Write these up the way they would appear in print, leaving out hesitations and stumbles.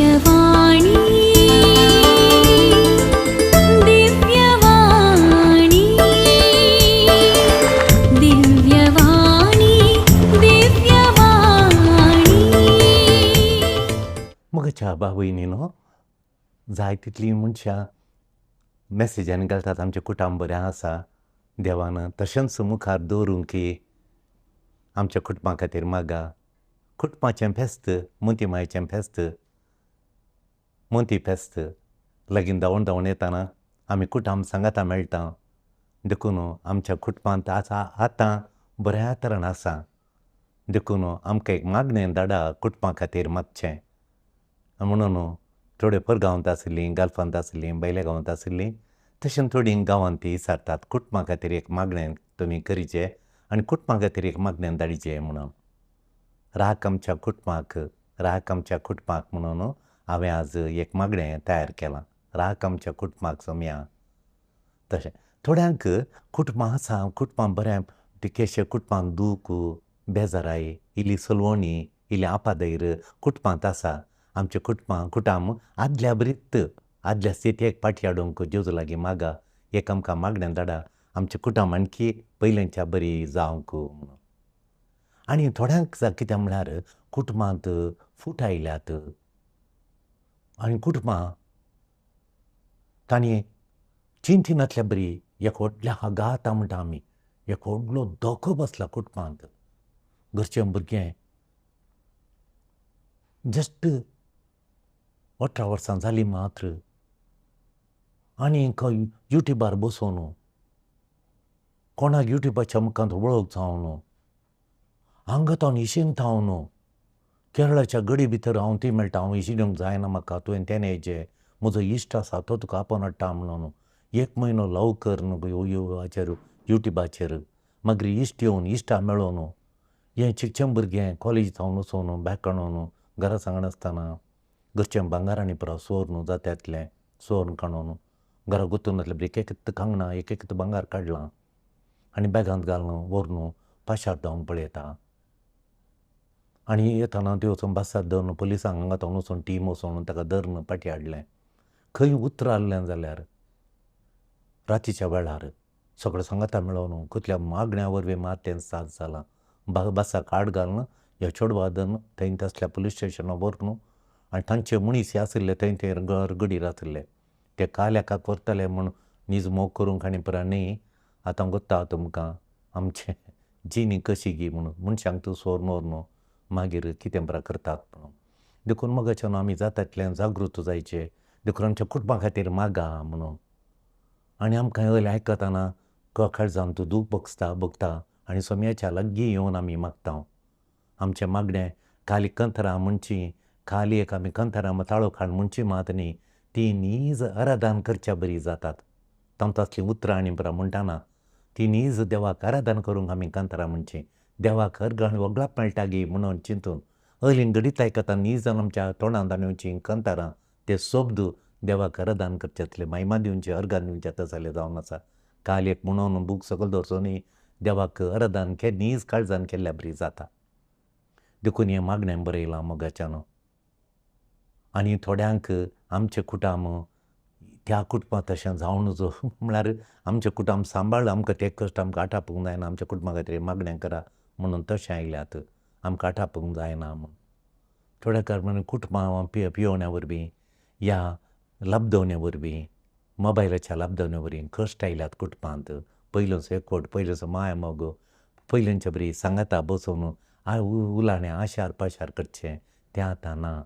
दिव्यवाणी दिव्यवाणी दिव्यवाणी दिव्यवाणी. मोगाच्या भाव भयणीनो, जाय तितलीं मनशां मॅसेजांनी घालतात आमचें कुटुंब बरें आसा, देवान तशेंच मुखार दवरूंक की आमच्या कुटुंबा खातीर मागा. कुटुंबाचें फेस्त, मोती मायेचें फेस्त, मोती फेस्त लागीं धांवून धांवून येताना आमी कुटुंब सांगाता मेळटा. देखून आमच्या कुटुंबांत आतां आतां बऱ्या तरान आसा. देखून आमकां एक मागणें धाडा कुटुंबा खातीर मागचें म्हणून. थोडे परगांवांत आशिल्लीं, गल्फांत आशिल्लीं, भायल्या गांवांत आशिल्लीं, तशें थोडीं गांवांत ती विचारतात कुटुंबा खातीर एक मागणें तुमी करीचें आनी कुटुंबा खातीर एक मागणें धाडचें म्हणून. राख आमच्या कुटुंबाक, राख आमच्या कुटुंबाक म्हणून हांवें आज एक मागणें तयार केलां. राख आमच्या कुटुंबाक सोमया. तशें थोड्यांक कुटुंबां आसा, कुटुंबां बरें तिकेशे कुटुंबांत दूख, बेजाराय, इल्ली सलवणी, इल्लें आपादैर कुटुंबांत आसा. आमचें कुटुंबां कुटुंब आदल्या बरीत आदल्या स्थितीक फाटी हाडूंक जेजू लागीं मागा, एक आमकां मागणें धाडा, आमचें कुटुंब आणखी पयलींच्या बरी जावंक म्हणून. आनी थोड्यांक कितें म्हळ्यार कुटुंबांत फूट आयल्यात आनी कुटुंबां तांणी चिंतिनातल्या बरी एक व्हडल्या आघाता म्हणटा आमी, एक व्हडलो धोको बसला कुटुंबांत. घरचें भुरगें जस्ट 18 वर्सां जालीं मात्र आनी खंय युट्युबार बसोवन कोणाक युट्युबाच्या मुखांत वळख जावन हांगा तावन इशीन थावन केरळाच्या गडी भितर हांव ती मेळटा, हांव इशीन येवंक जायना म्हाका, तुवें तें येयचें, म्हजो इश्ट आसा तो तुका आपोवन हाडटा म्हणून एक म्हयनो लव कर न्हू हाचेर युट्युबाचेर. मागीर इश्ट येवन इश्टा मेळोवन हें शिकचें भुरगें कॉलेज थावन वचोन बॅग काडून घरा सांगनासतना घरचें भांगर आनी पुरो सोर्न जाता सोर्न काडून घरा गुंतून एक एक कांगणां एक एक भांगर काडलां आनी बॅगांत घालून व्हरून पाशार जावन पळयता. आनी येताना त्यो वचून बसार धरून पुलिसांक हांगा थावन वचून टीम वचून ताका धरून फाटीं हाडलें. खंय उतर आहलें जाल्यार रातीच्या वेळार सगळें सांगाता मेळोवन कसल्या मागण्या वरवीं मात तें साद जालां. बसाक आड घालून ह्या चेडवा धरून थंय तसल्या पुलीस स्टेशनार व्हरून आनी तांचे मनीस हे आशिल्ले थंय ते गडीर आशिल्ले ते काल एकाक व्हरतले म्हूण नीज मोग करूंक आनी पुरा न्ही. आतां गोत्ता तुमकां आमचें जिणी कशी गी म्हणून मनशांक तूं सोर व्हरून मागीर कितें पुरा करतात म्हणून. देखून मोगाच्यान आमी जाता तितलें जागृत जायचें. देखून आमच्या कुटुंबा खातीर मागा म्हणून. आनी आमकां हय आयकतना काळजान तूं दूख भोगता भोगता आनी सोम्याच्या लागीं येवन आमी मागता. आमचें मागणें खाली कंतरां म्हणची, खाली एक आमी कंतरां ताळो काड म्हणची मात न्ही, ती नीज आराधन करच्या बरी जातात. तांतूतलीं उतरां आनी पुरा म्हणटाना ती नीज देवाक आराधन करूंक आमी कंतरां म्हणची, देवाक अर्गां वगळाप मेळटा गी म्हणून चिंतून हयलीं घडीत आयकता नीज आमच्या तोंडांत येवचीं कंतरां ते शब्द देवाक आराधन करचे, महिमा दिवचे, अर्गां दिवचे तसले जावन आसा. काल एक म्हणून बूक सकयल दवरचो न्ही, देवाक आराधन के नीज काळजान केल्ल्या बरी जाता. देखून हें मागणें बरयलां मोगाच्यान. आनी थोड्यांक आमचें कुटुंब त्या कुटुंबांत तशें जावं नजो म्हळ्यार आमचें कुटुंब सांबाळ, आमकां ते कश्ट आमकां आटापूंक जायना, आमच्या कुटुंबा खातीर मागणें करा म्हणून तशें आयल्यात, आमकां आटापूंक जायना म्हूण. थोड्या कारणान कुटुंबां पियोवण्या वरवीं या लाबदवणे वरवीं मोबायलाच्या लाबदवणे वरवीं कश्ट आयल्यात कुटुंबांत. पयलोचो एकवट, पयलोचो माया मोग, पयलींच्या बरी सांगाता बसोवन उलाणें आशार पाशार करचें तें आतां ना.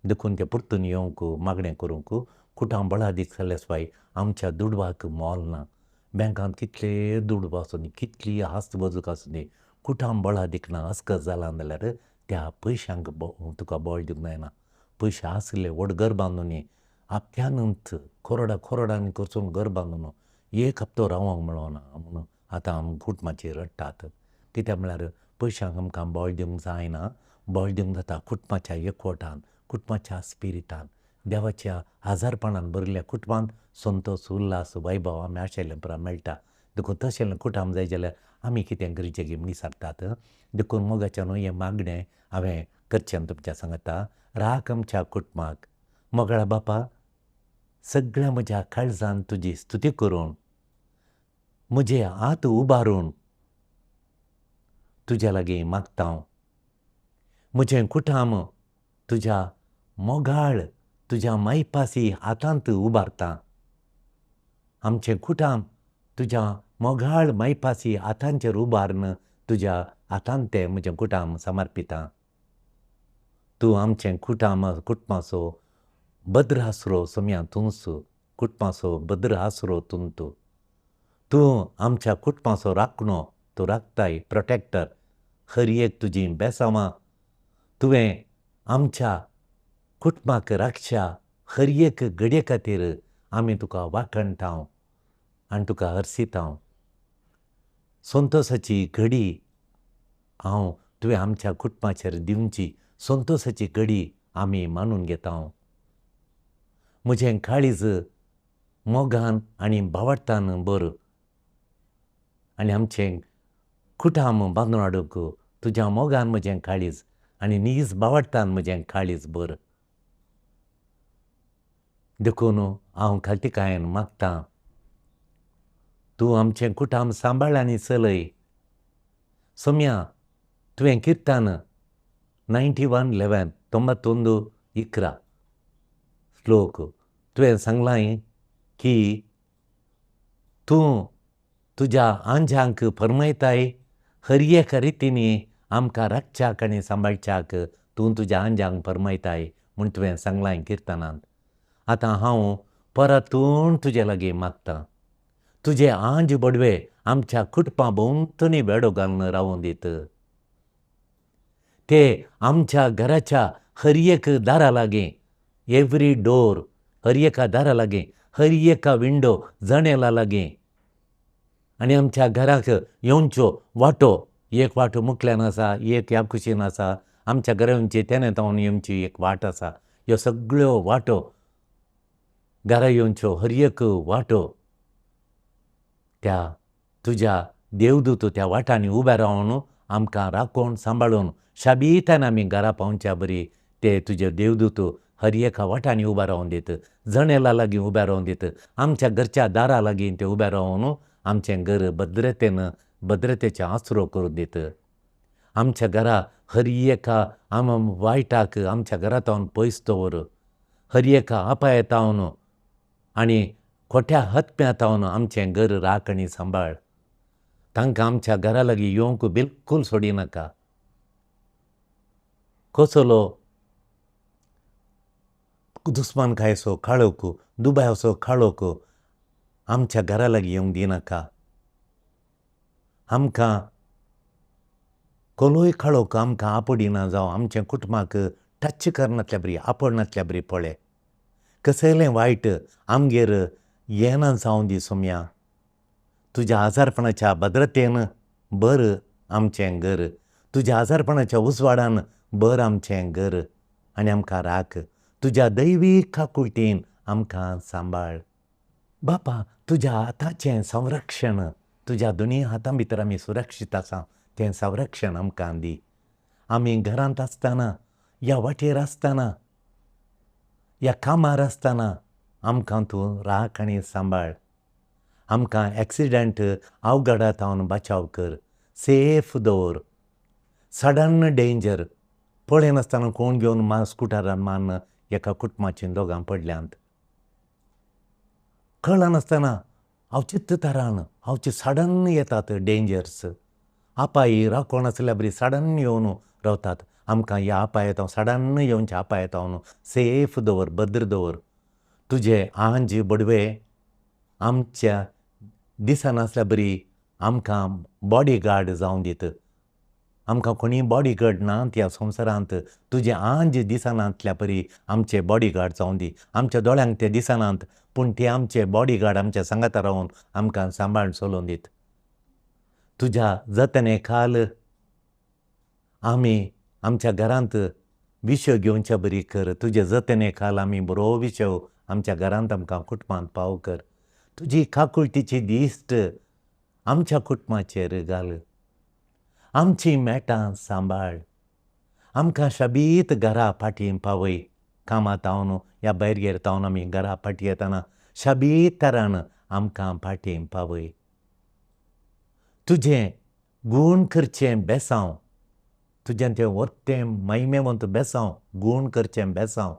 देखून तें परतून येवंक मागणें करूंक कुटुंब बळादीक जाल्या शिवाय आमच्या दुडवाक मोल ना. बँकांत कितले दुडू आसूं, कितली आस्त बजूक आसूं दी, कुटुंब बळादीक ना, अस्कत जालां जाल्यार त्या पयशांक तुका बळ दिवंक जायना. पयशे आसले व्हड घर बांदून हप्त्यानूच करोडा करोडांनी खर्चून घर बांदून एक हप्तो रावोंक मेळना म्हणून आतां आमी कुटुंबाचेर रडटात. कित्याक म्हळ्यार पयशांक आमकां बळ दिवंक जायना, बळ दिवंक जाता कुटुंबाच्या एकवटान, कुटुंबाच्या स्पिरिटान, देवाच्या आजारपणान भरिल्ल्या कुटुंबांत संतोश, उल्हास, वैभव आमी आशिल्लें पुरा मेळटा. देखून तशें कुटुंब जाय जाल्यार आमी कितें गरजेक म्हण विचारतात. देखून मोगाच्यान हें मागणें हांवें करचें तुमच्या सांगता. राख आमच्या कुटुंबाक, मोगाळा बापा, सगळ्या म्हज्या काळजान तुजी स्तुती करून, म्हजे हात उबारून तुज्या लागीं मागता हांव. म्हजें कुटाम तुज्या मोगाळ, तुज्या मायपासी हातांत उबारता. आमचें कुटाम तुज्या मोगाळ मायपासी हातांचेर उबारून तुज्या हातांत तें म्हजें कुटाम समर्पिता. तूं आमचें कुटाम, कुटुंबाचो भद्र आसरो सोम्या तूंच, कुटुंबाचो भद्र आसरो तूं. तूं तूं आमच्या कुटुंबाचो राखणो, तूं राखताय, प्रोटेक्टर. हर एक तुजीं बेसांवां तुवें आमच्या कुटुंबाक राखच्या हर एक घडये खातीर आमी तुका वाखणटा आनी तुका हर्शिता. संतोशाची घडी हांव तुवें आमच्या कुटुंबाचेर दिवची, संतोशाची घडी आमी मानून घेता. म्हजें काळीज मोगान आनी भावार्थान भर आनी आमचें कुटाम बांदून हाडूंक तुज्या मोगान म्हजें काळीज आनी नीज भावार्थान म्हजें काळीज भर. देखून हांव खालतीकायेन मागतां, तूं आमचें कुटाम सांबाळ आनी चलय. सोम्या, तुवें किर्तन 91:11, 91:11 श्लोक तुवें सांगलां की तूं तुज्या आंज्यांक फरमायताय हर एका रितीनी आमकां राखच्याक आनी सांबाळच्याक तूं तुज्या आंज्यांक फरमायताय म्हूण तुवें सांगलां किर्तनांत. आतां हांव परतून तुजे लागीं मागतां, तुजे आंज बडवे आमच्या कुटुंबा भोंवतणी वेडो घालून रावूं दीत. ते आमच्या घराच्या हर एक दारा लागीं, एवरी डोर, हर एका दारा लागीं, हर एका विंडो, जनेला लागीं, आनी आमच्या घराक येवच्यो वाटो, एक वाटो मुखल्यान आसा, एक ह्या कुशीन आसा, आमच्या घरा येवची तेणे तावन येवची एक वाट आसा. ह्यो सगळ्यो वाटो घरा येवच्यो हर एक वाटो त्या तुज्या देवदूत त्या वाटांनी उबे रावन आमकां राखून सांबाळून शाबीतान आमी घरा पावच्या बरी ते तुजे देवदूत हर एका वाटांनी उबे रावन दीत, जनेला लागीं उबे रावन दीत, आमच्या घरच्या दारा लागीं ते उबे रावन आमचें घर भद्रतेन भद्रतेचें आसरो करून दीत. आमच्या घरा हर एका आम वायटाक आमच्या घरा तावन पयस दवर, हर एका अपाय तावन आनी खोट्या हत्म्या तावन आमचें घर राख आनी सांबाळ. तांकां आमच्या घरा लागीं येवंक बिलकूल सोडिनाका. कसलो दुस्मानकायेचो काळोख, दुबावाचो काळोख आमच्या घरा लागीं येवंक दिनाका. आमकां कोलोय काळोख आमकां आपडिना जावं आमच्या कुटुंबाक टच करनातल्या बरी, आपडनातल्या बरी पळय. कसलें वायट आमगेर येना जावं दी सोम्या. तुज्या आजारपणाच्या भद्रतेन भर आमचें घर, तुज्या आजारपणाच्या उजवाडान भर आमचें घर आनी आमकां राख. तुज्या दैवीक काकुळटीन आमकां सांबाळ. बापा, तुज्या हाताचें संरक्षण, तुज्या दोनूय हातां भितर आमी सुरक्षीत आसा तें संरक्षण आमकां दी. आमी घरांत आसतना, ह्या वाटेर आसतना, ह्या कामार आसतना आमकां तूं राख आनी सांबाळ. आमकां एक्सिडंट अवघडा तावन बचाव कर, सेफ दवर. सडन डेंजर पळयनासतना कोण घेवन स्कुटरान मारून एका कुटुंबाचीं दोगां पडल्यांत. कळनासतना अवचित तरान अवचीत सडन येतात डेंजर्स. अपाय राखून आसल्या बरी सडन येवन रावतात. आमकां ह्या अपाय सडन येवच्या अपाय तावन सेफ दवर, भद्र दवर. तुजे आंज बडवे आमच्या दिसनासल्या बरी आमकां बॉडीगार्ड जावं दीत. आमकां कोणीय बॉडीगार्ड ना त्या संवसारांत. तुजे आंज दिसनातल्या परी आमचे बॉडीगार्ड जावं दी. आमच्या दोळ्यांक ते दिसनात पूण ते आमचे बॉडीगार्ड आमच्या सांगाता रावन आमकां सांबाळून चलोवन दीत. तुज्या जतने खाल आमी आमच्या घरांत विशय घेवच्या बरी कर. तुजे जतने खाल आमी बरो विशय आमच्या घरांत आमकां कुटुंबांत पाव कर. तुजी काकुळटीची दिश्ट आमच्या कुटुंबाचेर घाल. आमचीं मेटां सांबाळ. आमकां शाबीत घरा फाटीं पावय. कामां तावन या भायर गेर तावन आमी घरा फाटीं येतना शाबीत तरान आमकां फाटीं पावय. तुजें गूण करचें बेसांव, तुजें तें वरतें महिमेवंत बेसांव, गूण करचें बेसांव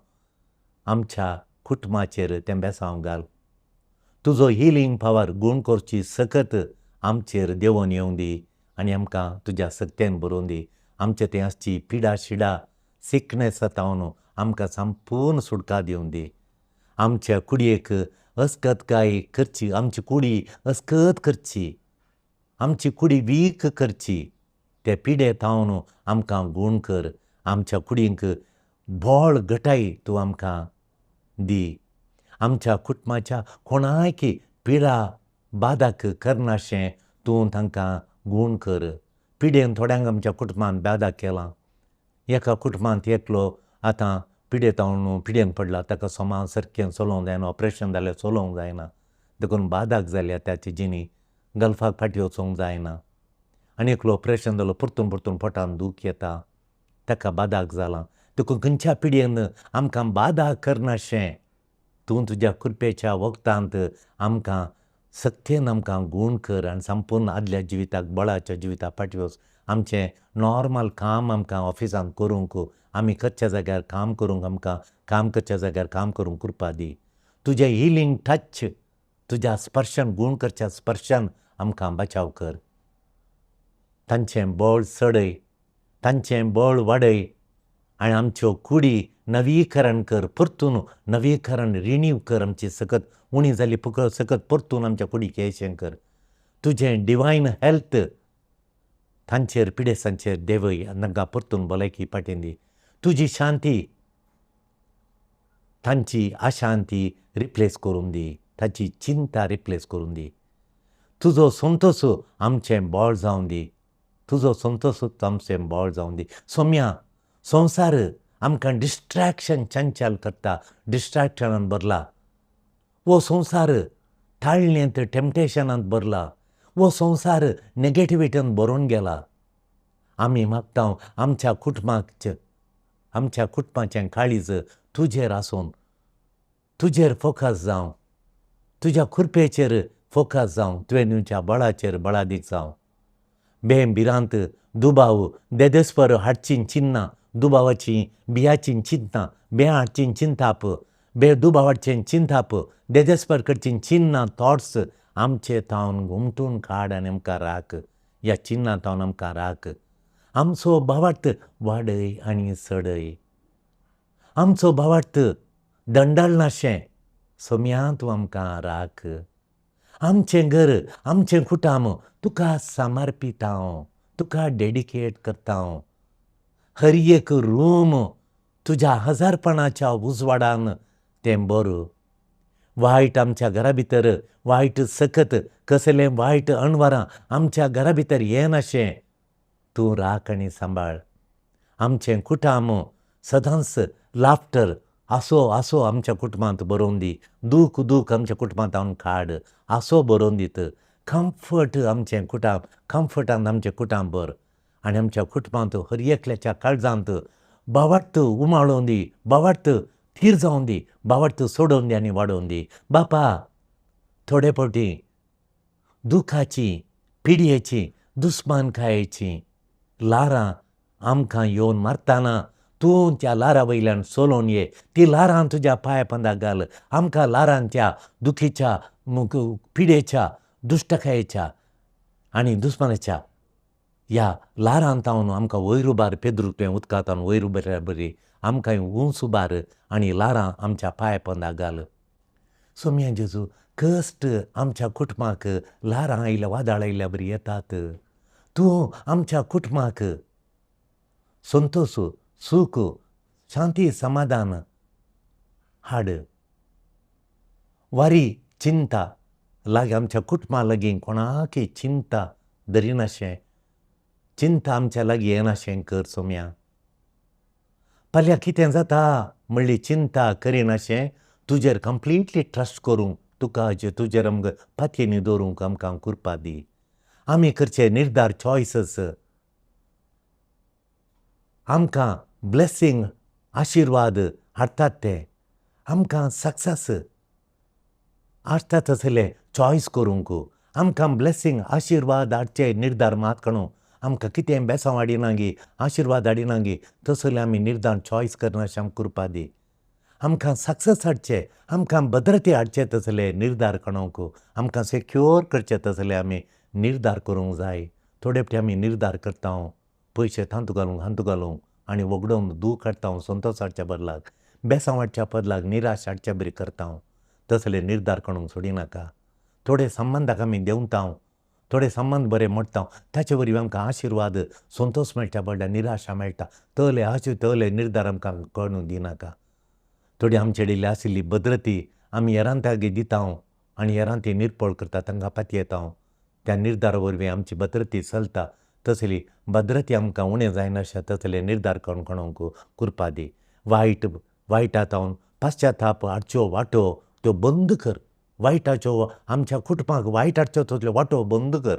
आमच्या कुटुंबाचेर तें बेसांव घाल. तुजो हिलींग पावर, गूण करची सकत आमचेर देंवोन येवं दी आनी आमकां तुज्या सक्तेन बरोवन दी. आमचे थंय आसची पिडा शिडा सिकनेस जाता आमकां संपूर्ण सुटका दिवन दी. आमच्या कुडयेक अस्कतकाय करची, आमची कुडी अस्कत करची, आमची कुडी वीक करची, ते पिडे तावन आमकां गूण कर. आमच्या कुडींक बळ घटाय तूं आमकां दी. आमच्या कुटुंबाच्या कोणायकी पिडा बादाक करनाशें तूं तांकां गूण कर. पिडेन थोड्यांक आमच्या कुटुंबान बादा केलां. एका कुटुंबांत एकलो आतां पिडे तावन पिडेन पडला, ताका सोमा सारकें चलोवंक जायना, ऑपरेशन जाल्यार चलोवंक जायना, देखून बादाक जाल्या ताची जिणी, गल्फाक फाटीं वचूंक जायना. आनी एकलो ऑपरेशन जालो, परतून परतून पोटान दूख येता, ताका बादाक जालां. देखून खंयच्या पिडयेन आमकां बादा करनाशें तूं तुज्या कृपेच्या वखदांत आमकां सक्तेन आमकां गूण कर आनी संपूर्ण आदल्या जिविताक बळाच्या जिविताक फाटीं वच. आमचें नॉर्मल काम आमकां ऑफिसांत करूंक, आमी करच्या जाग्यार काम करूंक, आमकां काम करच्या जाग्यार काम करूंक कृपा दी. तुजें हिलींग टच, तुज्या स्पर्शन, गूण करच्या स्पर्शन आमकां बचाव कर. तांचें बळ चडय, तांचें बळ वाडय आनी आमच्यो कुडी नवीकरण कर, परतून नवीकरण रिनीव कर. आमची सकत उणी जाली पुकळ सकत परतून आमच्या कुडीक येशें कर. तुजें डिवायन हेल्थ तांचेर पिडेसांचेर देवय आनी तांकां परतून भलायकी फाटीं दी. तुजी शांती तांची अशांती रिप्लेस करून दी, ताची चिंता रिप्लेस करून दी. तुजो संतोश आमचें बळ जावन दी, तुजो संतोश आमचें बळ जावन दी. सोम्या, संवसार आमकां डिस्ट्रॅक्शन चंचल करता, डिस्ट्रॅक्शनान भरला. हो संवसार ताळणेंत टेम्पटेशनांत भरला, हो संवसार नेगेटिविटीन भरून गेला. आमी मागता आमच्या कुटुंबाक, आमच्या कुटुंबाचें काळीज तुजेर आसून, तुजेर फोकस जावं, तुज्या कृपेचेर फोकस जावं, तुवें दिवच्या बळाचेर बळादीक जावं. बें भिरांत दुबाव देदेस्पर हाडची चिन्नां, दुबावाची बियाची चिंतना, बें हाडची चिंताप, बे दुबावाचें चिंताप, देदेस्पर करची चिन्नां थॉट्स आमचे तावन घुमटून काड आनी आमकां राख. ह्या चिन्नां तावन आमकां राख. आमचो भावार्थ वाडय आनी चडय. आमचो भावार्थ दंडलनाशें सोम्या तूं आमकां राख. आमचें घर, आमचें कुटुंब तुका समर्पिता हांव, तुका डेडिकेट करता हांव. हर एक रूम तुज्या हजारपणाच्या उजवाडान तें बरो. वायट आमच्या घरा भितर, वायट सकत कसलें वायट अणवरां आमच्या घरा भितर येनाशें तूं राख आनी सांबाळ. आमचें कुटुंब सदांच लाफ्टर आसो आसो आमच्या कुटुंबांत बरोवन दी. दूख दूख आमच्या कुटुंबांत हांव काड, आसो बरोवन दीत. कम्फर्ट आमचें कुटुंब, कम्फर्टान आमचें कुटुंब भर आनी आमच्या कुटुंबांत हर एकल्याच्या काळजांत भावार्थ उमाळोवन दी, भावार्थ थीर जावन दी, भावार्थ सोडोवन दी आनी वाडोवन दी. बापा, थोडे फावटी दुखाची, पिडयेची, दुस्मानकायेची ल्हारां आमकां येवन मारतना तूं त्या ल्हारां वयल्यान चलोवन ये. ती ल्हारां तुज्या पांया पोंदा घाल. आमकां ल्हारांच्या, दुखीच्या, पिडेच्या, दुश्टकायेच्या आनी दुस्मानाच्या ह्या ल्हारां तावन आमकां वयर उबार. पेद्रूक तुवें उदका तावन वयर उबारल्या बरी आमकां उंच उबार आनी ल्हारां आमच्या पांया पोंदा घाल. सोम्या जेजू, कश्ट आमच्या कुटुंबाक ल्हारां आयल्या, वादळ आयल्या बरी येतात. तूं आमच्या कुटुंबाक संतोश, सूख, शांती, समाधान हाड. वारी चिंता लागीं आमच्या कुटुंबा लागीं कोणाकय चिंता धरिनाशें, चिंता आमच्या लागीं येनाशें कर सोम्या. फाल्यां कितें जाता म्हणली चिंता करिनाशें तुजेर कंप्लिटली ट्रस्ट करूंक, तुका तुजेर आमकां पातयेनी दवरूंक आमकां कृपा दी. आमी करचे निर्धार चॉयसस आमकां ब्लेसींग आशिर्वाद हाडटात ते आमकां सक्सेस हाडटा तसले चॉयस करूंक, आमकां ब्लेसींग आशिर्वाद हाडचे निर्धार मात कणू आमकां कितें बेसांव हाडिनागी, आशिर्वाद हाडिनागी, तसले आमी निर्धार चॉयस करना अशें आमकां कृपा दी. आमकां सक्सेस हाडचे, आमकां भद्रती हाडचे तसले निर्धार कणोवंक, आमकां सेक्योर करचे तसले आमी निर्धार करूंक जाय. थोडे फावटी आमी निर्धार करता, पयशे तातूंत घालूंक हातूंत घालूंक आनी वगडोवन दूख हाडटा संतोश हाडच्या बदलाक, बेसांव हाडच्या बदलाक निराश हाडच्या बरी करता. तसले निर्धार करूंक सोडिनाका. थोडे संबंदाक आमी देंवता, थोडे संबंद बरे मोडटा, ताचे वरवीं आमकां आशिर्वाद संतोश मेळच्या बदला निराशा मेळटा. तले आशी तले निर्धार आमकां करूंक दिनाका. थोडी आमचे कडेन आशिल्ली भद्रती आमी हेरांतागे दिता आनी हेरां ती निर्पळ करता, तांकां पातयेता. त्या निर्धारा वरवीं आमची भद्रती चलता. तसली भद्रती आमकां उणें जायना अशें तसले निर्धार करून कोणूंक कृपा दी. वायटा जावन पश्चाताप हाडच्यो वाटो त्यो बंद कर. वायटाच्यो आमच्या कुटुंबाक वायट हाडच्यो तसल्यो वाटो बंद कर.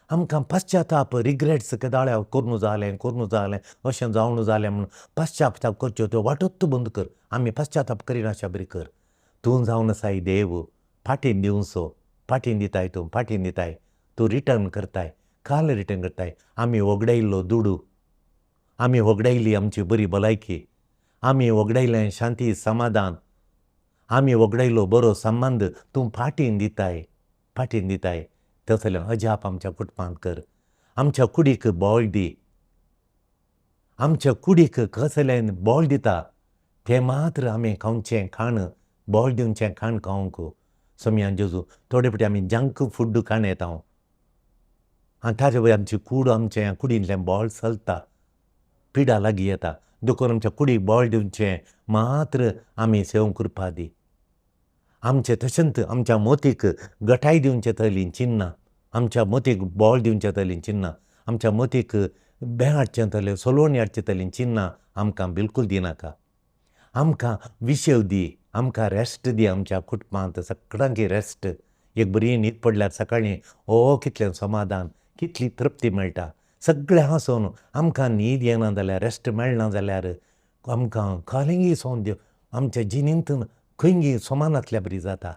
आमकां पश्चाताप रिग्रेट्स केदाळ्या करून जालें करून जालें अशें जावन जालें म्हूण पश्चाताप करच्यो त्यो वाटोच बंद कर. आमी पश्चाताप करिनाशा बरी कर. तूं जावन आसाय देव, फाटीं दिवचो, फाटीं दिताय, तूं फाटीं दिताय, तूं रिटर्न करताय, काल रिटर्न करताय. आमी वगडायल्लो दुडू, आमी वगडायली आमची बरी भलायकी, आमी वगडायलें शांती समाधान, आमी वगडायलो बरो संबंद, तूं फाटीं दिताय, फाटीं दिताय. तसलें अजाप आमच्या कुटुंबांत कर. आमच्या कुडीक बळ दी. आमच्या कुडीक कसलें बळ दिता तें मात्र आमी खावचें खाण, बळ दिवचें खाण खावंक. सोमयान जेजू, थोडे फावटी आमी जंक फूड खाण येता आनी ताजे वयर आमची कूड, आमच्या कुडींतलें बळ चलता, पिडा लागीं येता. देखून आमच्या कुडीक बळ दिवचें मात्र आमी सेवंक कृपा दी. आमचे तशेंच आमच्या मोतीक गटाय दिवचे तसलीं चिन्नां, आमच्या मोतीक बळ दिवचे तसलीं चिन्नां, आमच्या मोतीक बें हाडचें तसलें सलोवणी हाडचें तसलीं चिन्नां आमकां बिलकूल दिनाका. आमकां विशेव दी, आमकां रेस्ट दी. आमच्या कुटुंबांत सगळ्यांक रेस्ट, एक बरी न्हीद पडल्यार सकाळीं ओ कितलें समाधान, कितली तृप्ती मेळटा. सगळें आसून आमकां न्हीद येना जाल्यार, रेस्ट मेळना जाल्यार आमकां कालिंगी सोन आमच्या जिणेंत खंयगी सोमानातल्या बरी जाता.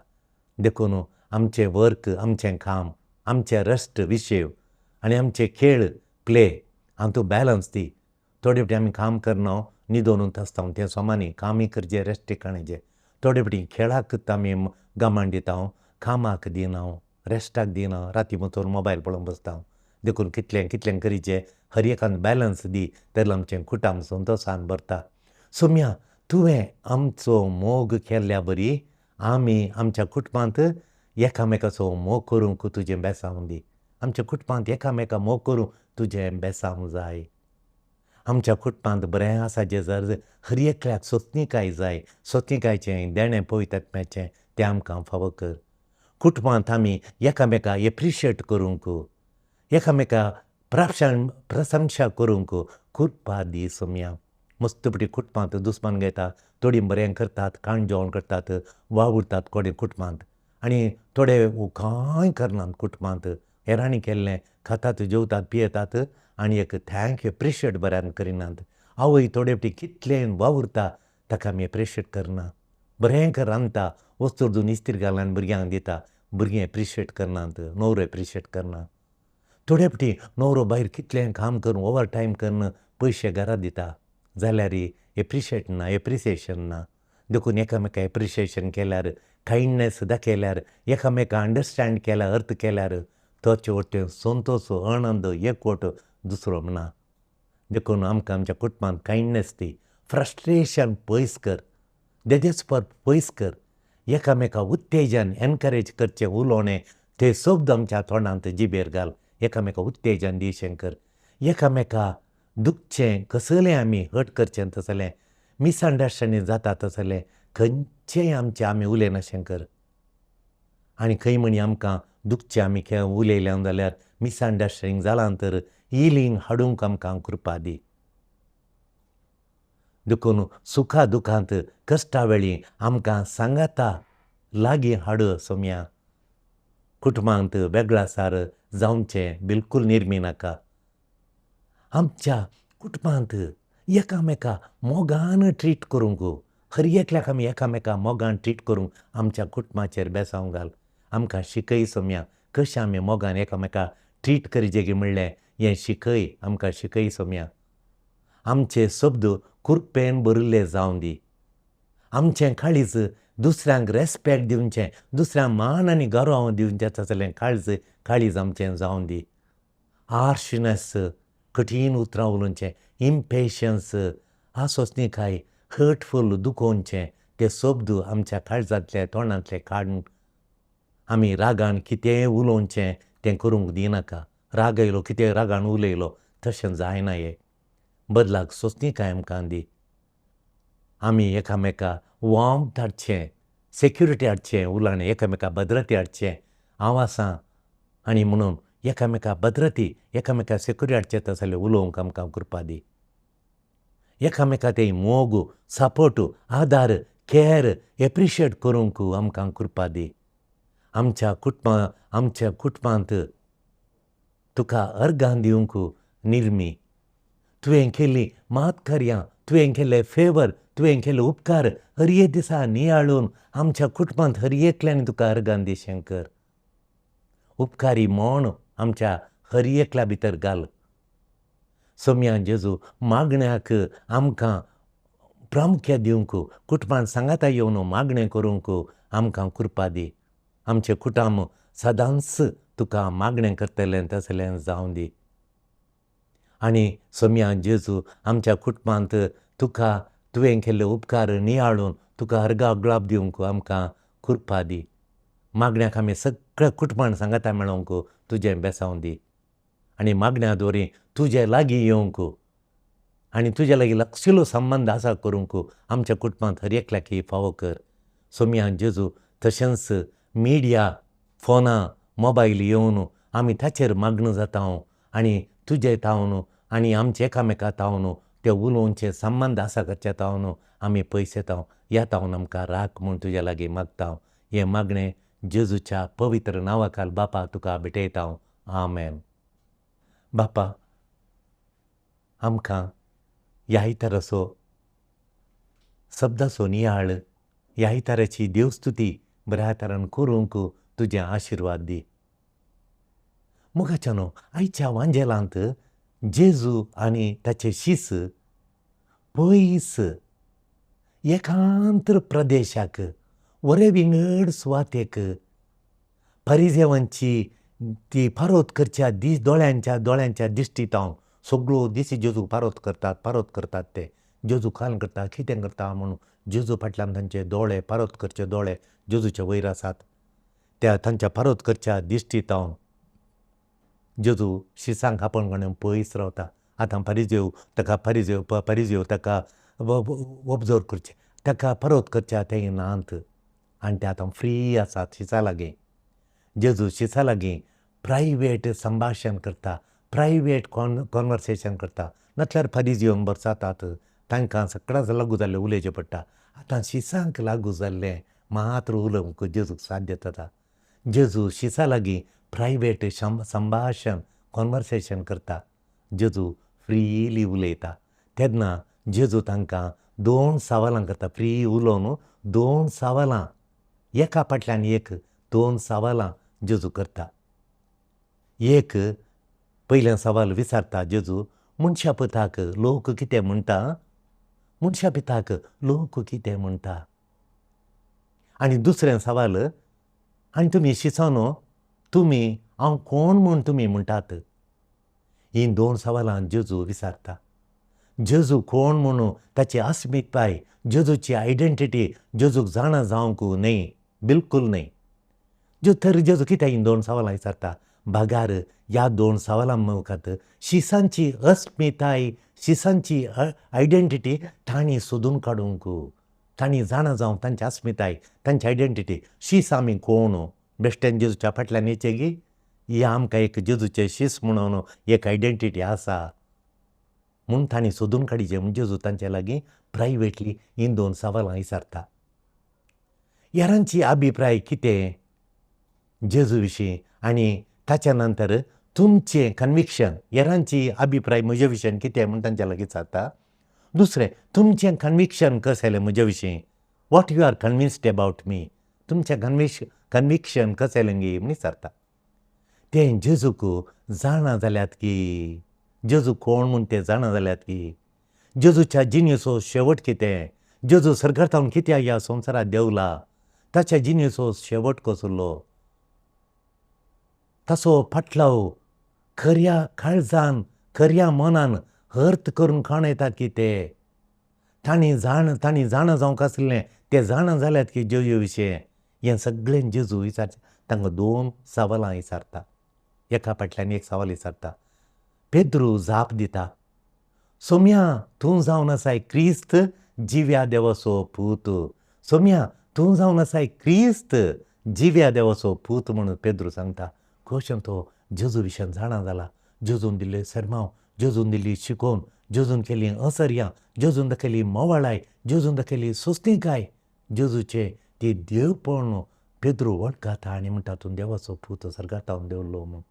देखून आमचें वर्क, आमचें काम, आमचें रेस्ट विशेव आनी आमचे खेळ प्ले हातूंत बॅलन्स दी. थोडे फावटी आमी काम करना, न्हिदोनूच आसता, तें सोमानी कामूय करचें, रेस्ट काडचें. थोडे फावटी खेळाक आमी गमान दिता, कामाक दिना, रेस्टाक दिना, राती वचून मोबायल पळोवन बसता. देखून कितलें कितलें करीचें, हर एकान बॅलन्स दी, तेन्ना आमचें कुटुंब संतोशान भरता. सोम्या, तुवें आमचो मोग केल्ल्या बरी आमी आमच्या कुटुंबांत एकामेकाचो मोग करूंक तुजें बेसांव दी. आमच्या कुटुंबांत एकामेका मोग करूंक तुजें बेसांव जाय. आमच्या कुटुंबांत बरें आसा जें जर हर एकल्याक सोंसणीकाय जाय, सोंसणीकायचें देणें पवित्र आत्म्याचें तें आमकां फावो कर. कुटुंबांत आमी एकामेका एप्रिशिएट करूंक, एकामेका प्रशंसा करूंक कृपा दी. सोम्या, मस्त पटी कुटुंबांत दुस्मान घेता, थोडीं बरें करतात, खाण जेवण करतात, वावुरतात थोडे कुटुंबांत, आनी थोडे कांय करनात कुटुंबांत. हेरांनी केल्लें खातात, जेवतात, पियेतात आनी एक thank appreciate बऱ्यान करिनात. आवय थोडे फावटी कितलें वावुरता, ताका आमी एप्रिशिएट करना. बरें कर रांदता, वस्तू धुवन इस्त्री घालून आनी भुरग्यांक दिता, भुरगीं एप्रिशिएट करनात, न्हवरो एप्रिशिएट करना. थोडे फावटी न्हवरो भायर कितलें काम करून, ओवर टायम करून पयशे घरा दिता, जाल्यार एप्रिशिएट ना, एप्रिसिएशन ना. देखून एकामेका एप्रिशिएशन केल्यार, कायंडनेस दाखयल्यार, एकामेका अंडरस्टँड केल्यार, अर्थ केल्यार तोचे वटेन संतोश, आनंद, एकवट दुसरो ना. देखून आमकां आमच्या कुटुंबांत कायंडनेस दी. फ्रस्ट्रेशन पयस कर, देदेस्पर पयस कर. एकामेका उत्तेजन एनकरेज करचें उलोवणें ते शब्द आमच्या तोंडांत जिबेर घाल. एकामेका उत्तेजन दिवचें कर. एकामेका दुखचें कसलें आमी हर्ट करचें तसलें, मिसअंडरस्टँडींग जाता तसलें खंयचेंय आमचें आमी उलयनाशें कर. आनी खंय म्हणी आमकां दुखचें आमी उलयलें जाल्यार, मिसअंडरस्टँडींग जालां तर हिलींग हाडूंक आमकां कृपा दी. देखून सुखा दुखांत कश्टा वेळी आमकां सांगाता लागीं हाड सोम्या. कुटुंबांत वेगळासार जावचें बिलकूल निर्मी नाका. आमच्या कुटुंबांत एकामेका मोगान ट्रीट करूंक, हर एकल्याक आमी एकामेका मोगान ट्रीट करूंक आमच्या कुटुंबाचेर बेसांव घाल. आमकां शिकय सोम्या कशें आमी मोगान एकामेका ट्रीट करिजे म्हणलें हें शिकय, आमकां शिकय सोम्या. आमचे शब्द कुरपेन भरिल्ले जावं दी. आमचें काळीज दुसऱ्यांक रेस्पेक्ट दिवचें, दुसऱ्यांक मान आनी गौरव दिवचें तसलें काळीज काळीज आमचें जावं दी. हार्शनस, कठीण उतरां उलोवचें, इम्पेशन्स, अस्वस्थकाय, हर्टफूल, दुखोवचें ते शब्द आमच्या काळजांतले तोंडांतले काडून आमी रागान कितेंय उलोवचें तें करूंक दिनाका. राग आयलो कितें रागान उलयलो तशें जायना हें. बदलाक सोंसणीकाय आमकां दी. आमी एकामेका वॉर्मथ हाडचें, सेक्युरिटी हाडचें, उलोवणें एकामेका भद्रती हाडचें, हांव आसां आनी म्हणून एकामेका भद्रती एकामेका सेक्युरिटी हाडचें तसलें उलोवंक आमकां कृपा दी. एकामेका ते मोग, सपोर्ट, आदार, कॅर, एप्रिशिएट करूंक आमकां कृपा दी. आमच्या कुटुंबा आमच्या कुटुंबांत तुका अर्गां दिवंक निर्मी. तुवें केल्लीं मात कार्यां, तुवें केल्ले फेवर, तुवें केल्ले उपकार हर एक दिसा नियाळून आमच्या कुटुंबांत हर एकल्यान तुका अर्गां दिशें कर. उपकारी म्हण आमच्या हर एकल्या भितर घाल. सोम्या जेजू मागण्याक आमकां प्रामुख्य दिवंक, कुटुंबान सांगाता येवन मागणें करूंक आमकां कृपा दी. आमचें कुटुंब सदांच तुका मागणें करतलें तसलें जावं दी. आनी सोम्या जेजू आमच्या कुटुंबांत तुका तुवें केल्ले उपकार नियाळून तुका अर्गां गुलाब दिवंक आमकां कृपा दी. मागण्याक आमी सगळ्या कुटुंबान सांगाता मेळोवंक तुजें बेसांव दी. आनी मागण्या दवरी तुजे लागीं येवंक आनी तुजे लागीं लागशिल्लो संबंद आसा करूंक आमच्या कुटुंबांत हर एकल्याक ही फावो कर. सोम्या जेजू तशेंच मिडिया, फोनां, मोबायल येवन आमी ताचेर मागणो जाता आनी तुजे तावन आनी आमचे एकामेका तावन ते उलोवचे संबंद आसा करचे तावन आमी पयस येता. ह्या तावन आमकां राख म्हूण तुज्या लागीं मागता. हें मागणें जेजूच्या पवित्र नांवा खाल बापा तुका भेटयता. आमेन. बापा, आमकां ह्या आयताराचो शब्दाचो नियाळ, ह्या आयताराची देवस्तुती बऱ्या तरान करूंक तुजें आशिर्वाद दी. मोगाच्यानो, आयच्या वांजेलांत जेजू आनी ताचे शीस पयस एकांत प्रदेशाक, वरे विंगड सुवातेक, परिजेवांची ती पारोत करच्या दीस दोळ्यांच्या दोळ्यांच्या दिश्टीत हांव सगळो दीस जेजू पारोत करतात, पारोत करतात ते जेजू काल करता कितें करता म्हणून जेजू फाटल्यान तांचे दोळे पारोत करचे दोळे जेजूचे वयर आसात. त्या तांच्या पारोत करच्या दिश्टीत हांव जेजू शिसांक आपण कोणें पयस रावता. आतां परिजेव ताका परिजेव परिजेव ताका ऑब्जर्व करचें, ताका पारोत करच्या ते नात आनी ते आतां फ्री आसात शिसा लागीं. जेजू शिसा लागीं प्रायवेट संभाशण करता, प्रायवेट कॉन्वर्सेशन करता. नातल्यार परिजेवन बरसातात, तांकां सगळ्याच लागू जाल्लें उलोवचें पडटा. आतां शिसांक लागू जाल्लें मात्र उलोवंक जेजूक साध्य जाता. जेजू शिसा लागीं प्रायवेट संभाशण कॉन्वर्सेशन करता. जेजू फ्रीली उलयता. तेन्ना जेजू तांकां दोन सवालां करता, फ्री उलोवन दोन सवालां एका फाटल्यान एक दोन सवालां जेजू करता. एक पयलें सवाल विचारता जेजू, मनशा पुताक लोक कितें म्हणटा? मनशा पिताक लोक कितें म्हणटा? आनी दुसरें सवाल, आनी तुमी शिसानो तुमी हांव कोण म्हूण तुमी म्हणटात? हीं दोन सवालां जेजू विचारता. जेजू कोण म्हणून ताची अस्मिताय, जेजूची आयडेंटिटी जेजूक जाणा जावंक न्हय, बिलकूल न्हय. तर जेजू कित्याक हीं दोन सवालां विचारता? बागार ह्या दोन सवालां मुखार शिसांची अस्मिताय, शिसांची आयडेंटिटी तांणी सोदून काडूंक, तांणी जाणा जावंक तांची अस्मिताय, तांची आयडेंटिटी, शीस आमी कोण? बेश्टेन जेजूच्या फाटल्यान येचें गी? ही आमकां एक जेजूचें शीस म्हणून एक आयडेंटिटी आसा म्हूण तांणी सोदून काडिचें म्हूण जेजू तांचे लागीं प्रायवेटली हीं दोन सवालां विचारता. हेरांची अभिप्राय कितें जेजू विशीं आनी ताच्या नंतर तुमचें कन्विक्शन, हेरांची अभिप्राय म्हजे विशीं कितें म्हूण तांच्या लागीं विचारता. दुसरें, तुमचें कन्विक्शन कसलें म्हजे विशीं? What you are convinced about me? तुमचें कन्विक्शन कसलें गी म्हूण विचारता. तें जेजूक जाणा जाल्यात की जेजू कोण म्हूण ते जाणा जाल्यात की जेजूच्या जिणेचो शेवट कितें, जेजू सर्गार थावन कित्याक ह्या संवसारांत देंवला, ताच्या जिणेचो शेवट कसलो, ताचो फाटलाव खऱ्या काळजान खऱ्या मनान अर्थ करून काण येतात की ते तांणी जाणा जावंक आसलें ते जाणा जाल्यात की जेजू विशीं. हें सगळें जेजू विचारता. तांकां दोन सवालां विचारता, एका फाटल्यान एक सवाल विचारता. पेद्रू जाप दिता, सोम्या तूं जावन आसाय क्रिस्त जिव्या देवाचो पूत. सोम्या तूं जावन आसाय क्रिस्त जिव्या देवाचो पूत म्हणून पेद्रू सांगता. कशें तो जेजू विशयान जाणा जाला. जेजून दिल्ले सरमांव, जेजून दिल्ली शिकोवन, जेजून केली असर्यां, जेजून दाखयली मोवाळाय, जेजून दाखयली सोंसणीकाय, जेजूचे ती देवपण पेद्रू वळखता आनी म्हणटा तूं देवाचो पूत सर्गार थावन देंवलो म्हूण.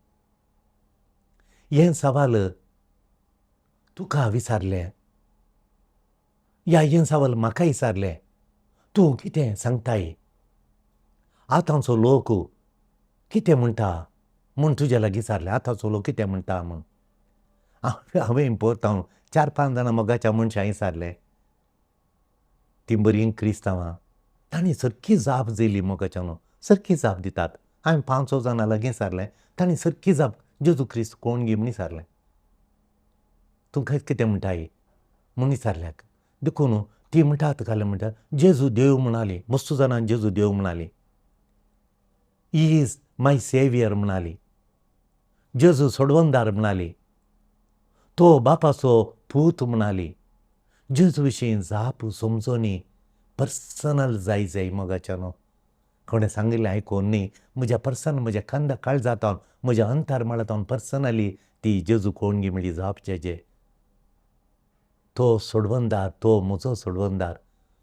हें सवाल तुका विचारलें या हें सवाल म्हाका विचारलें, तूं कितें सांगताय? आतांचो लोक कितें म्हणटा म्हूण तुज्या लागीं विचारलें. आतांचो लोक कितें म्हणटा म्हूण हांवें पळयता 4-5 जाणां मोगाच्या मनशां विचारलें, तीं बरीं क्रिस्तांवां. तांणी सारकी जाप दिली मोगाच्यान, सारकी जाप दितात. हांवें 5-6 जाणां लागीं विचारलें, तांणी सारकी जाप जेजू क्रिस्त कोण गी म्हूण विचारलें. तूं कितें म्हणटाय म्हूण विचारल्याक देखून ती म्हणटात घालें म्हणटा जेजू देव म्हणाली. मस्त जाणां जेजू देव म्हणाली, he is my saviour म्हणाली, जेजू सोडवणदार म्हणाली, तो बापाचो पूत म्हणाली. जेजू विशीं जाप समजोनी पर्सनल जाय जाय मोगाच्यानो. कोणें सांगिल्लें आयकून न्ही, म्हज्या पर्सन म्हज्या कांदा काळजांत म्हज्या अंतर मळांत पर्सनली ती जेजू कोण गी म्हणली जाप जेजे. तो सोडवणदार, तो म्हजो सोडवणदार,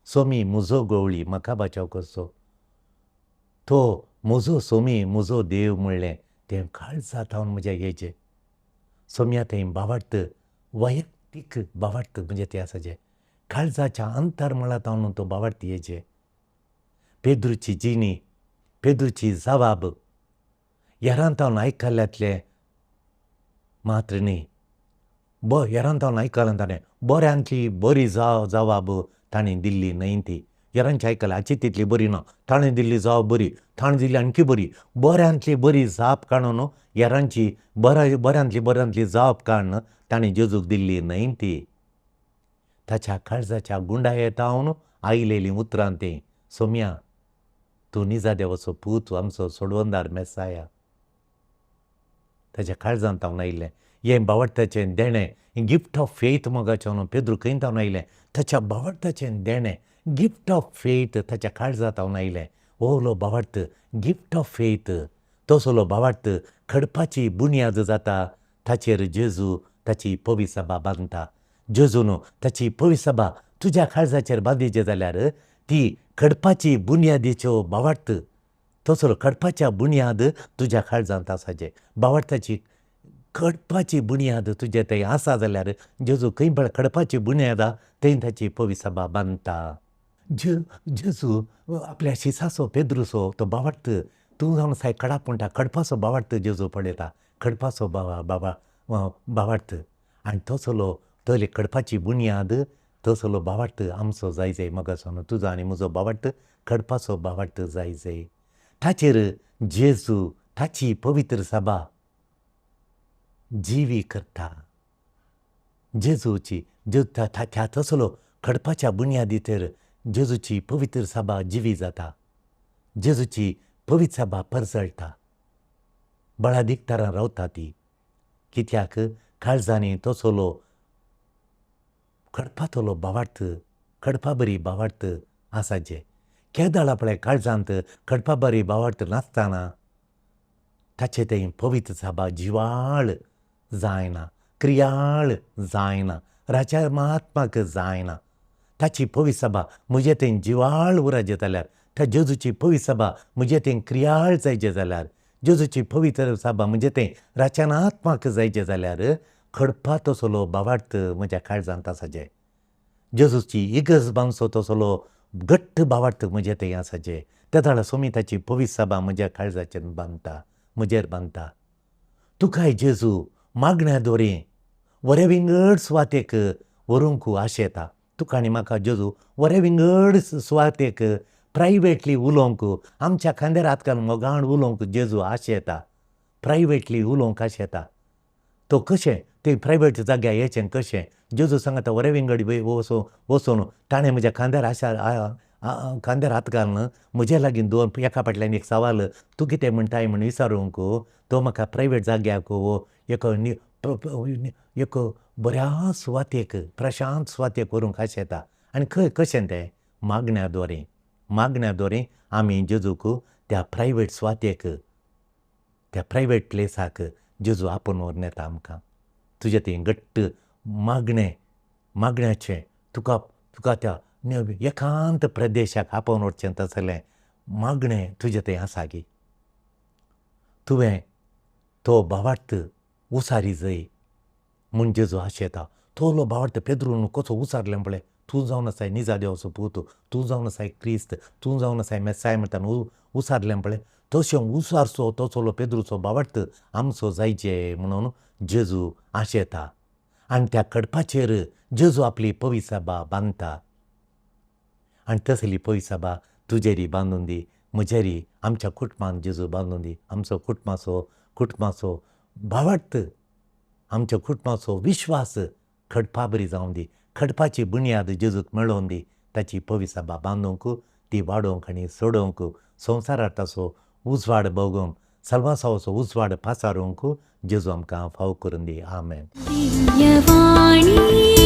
सोमी म्हजो गवळी म्हाका बाचाव करचो, तो म्हजो सोमी म्हजो देव म्हणलें तें काळजांत म्हज्या येचें. सोम्या थंय बावार्थ वैयक्तीक बावार्थ म्हणजे तें आसा जें काळजाच्या अंतर मळांत तो बावार्थ येचें. पेद्रूची जिणी, पेद्रूची जवाब हेरांतावन आयकल्ल्यांतलें मात्र न्ही, हेरांतावन आयकलें ताणें बऱ्यांतली बरी जवाब ताणें दिल्ली न्हय ती. हेरांची आयकलें हाची तितली बरी ना, ताणें दिल्ली जवाब बरी, ताणें दिल्ली आणखी बरी. बऱ्यांतली बरी जाप काडून हेरांची बऱ्यांतली बऱ्यांतली जाप काडून ताणें जेजूक दिल्ली न्हय ती. ताच्या काळजाच्या गुंडायेतावन आयलेलीं उतरां तीं, सोम्या तूं निजा देवाचो पूत, आमचो सोडवणदार मेसाया. ताच्या काळजांत तावन आयिल्लें हें बावडटाचें देणें, गिफ्ट ऑफ फेथ मोगाचें पेद्रू खंय तावन आयलें? ताच्या बावडटाचें देणें, गिफ्ट ऑफ फेथ ताच्या काळजांत तावन आयलें. ओलो बावडत गिफ्ट ऑफ फेथ, तसलो बावडत खडपाची बुन्याद जाता. ताचेर जेजू ताची पविसभा बांदता. जेजून ताची पविसभा तुज्या काळजाचेर बांदिचे जाल्यार ती खडपाची बुन्यादीच्यो बावडत, तसलो खडपाच्या बुन्याद तुज्या काळजांत आसाचे. बावडताची खडपाची बुन्याद तुजे थंय आसा जाल्यार जेजू खंय पळय खडपाची बुन्याद थंय ताची पविसभा बांदता. जेजू आपल्या शिसाचो पेद्रूचो तो बावडत तूं जावन साय खडप म्हणटा, खडपाचो बावडत जेजू पळयता, खडपाचो बाबा बावडत. आनी तसलो तली खडपाची बुन्याद तसलो बावडत आमचो जाय जाय मोगाचो. तुजो आनी म्हजो बावडत खडपाचो बावडत जाय जाय. ताचेर जेजू ताची पवित्र सभा जिवी करता. जेजूची त्या तसलो खडपाच्या बुन्यादीचेर जेजूची पवित्र सभा जिवी जाता. जेजूची पवित्र सभा परजळटा, बळादीक तरान रावता ती. कित्याक काळजांनी तसलो खडपातलो बावार्थ, खडपा बरी बावार्थ आसाचे. केदळ आपल्या काळजांत खडपा बरी बावार्थ नासतना ताचे थंय पवित्र सभा जिवाळ जायना, क्रियाळ जायना, राजा महात्माक जायना. ताची पवित्र सभा म्हजे थंय जिवाळ उराजे जाल्यार, त्या जेजूची पवित्र सभा म्हजे थंय क्रियाळ जायचे जाल्यार, जेजूची पवित्र सभा म्हजे थंय राचनात्माक जायचे जाल्यार खडपा तसलो बावार्थ म्हज्या काळजांत आसाचे. जेजूची इगर्ज बांदचो तसलो घट्ट भावार्थ म्हजे थंय आसाचे. तेदळा सोमिताची पवित्र सभा म्हज्या काळजाचेर बांदता, म्हजेर बांदता. तुकाय जेजू मागण्या दोरी बरे विंगड सुवातेक व्हरूंक आशेता. तुका आनी म्हाका जेजू बरे विंगड सुवातेक प्रायवेटली उलोवंक, आमच्या खांद्यार हात घालून मोगान उलोवंक जेजू आशेता. प्रायवेटली उलोवंक आशेता. तो कशें ते प्रायवेट जाग्यार येचें कशें? जेजू सांगता बरे विंगड वचून ताणें म्हज्या खांद्यार आशा खांद्यार हात घालून म्हजे लागीं दोन एका फाटल्यान एक सवाल तूं कितें म्हणटाय म्हूण विचारूंक तो म्हाका प्रायवेट जाग्याक वो एक एक बऱ्या सुवातेक, प्रशांत सुवातेक व्हरूंक आशेता. आनी खंय कशें तें? मागण्या द्वारे. मागण्या द्वारे आमी जेजूक त्या प्रायवेट सुवातेक, त्या प्रायवेट प्लेसाक जेजू आपोवन व्हरून येता आमकां. तुजें तें घट्ट मागणें, मागण्याचें तुका तुका त्या एकांत प्रदेशाक आपोवन व्हरचें तसलें मागणें तुजें थंय आसा गी? तुवें तो भावार्थ उसारी जय म्हूण जेजू आशेता. तोलो भावार्थ पेद्रून कसो उसारलें पळय, तूं जावन आसाय निजा देवाचो पूत, तूं जावन आसाय क्रिस्त, तूं जावन आसाय मेस्साय म्हणटा उसारलें पळय, तशें उसारचो तसलो पेद्रूचो भावार्थ आमचो जायचे म्हणून जेजू आशेता. आनी त्या कडपाचेर जेजू आपली पवित्र सभा बांदता. आनी तसली पवित्र सभा तुजेरी बांदून दी, म्हजेरी, आमच्या कुटुंबान जेजू बांदून दी. आमचो कुटुंबाचो कुटुंबाचो भावार्थ, आमच्या कुटुंबाचो विश्वास खडपा बरी जावन दी. खडपाची बुन्याद जेजूक मेळोवन दी. ताची पवित्र सभा बांदूंक, ती वाडोवंक आनी चडोवंक, संवसारार ताचो उजवाड भोगोवंक, सल्वासावाचो उजवाड पासारूंक जेजू आमकां फाव करून दी. आमेन. दिव्यवाणी.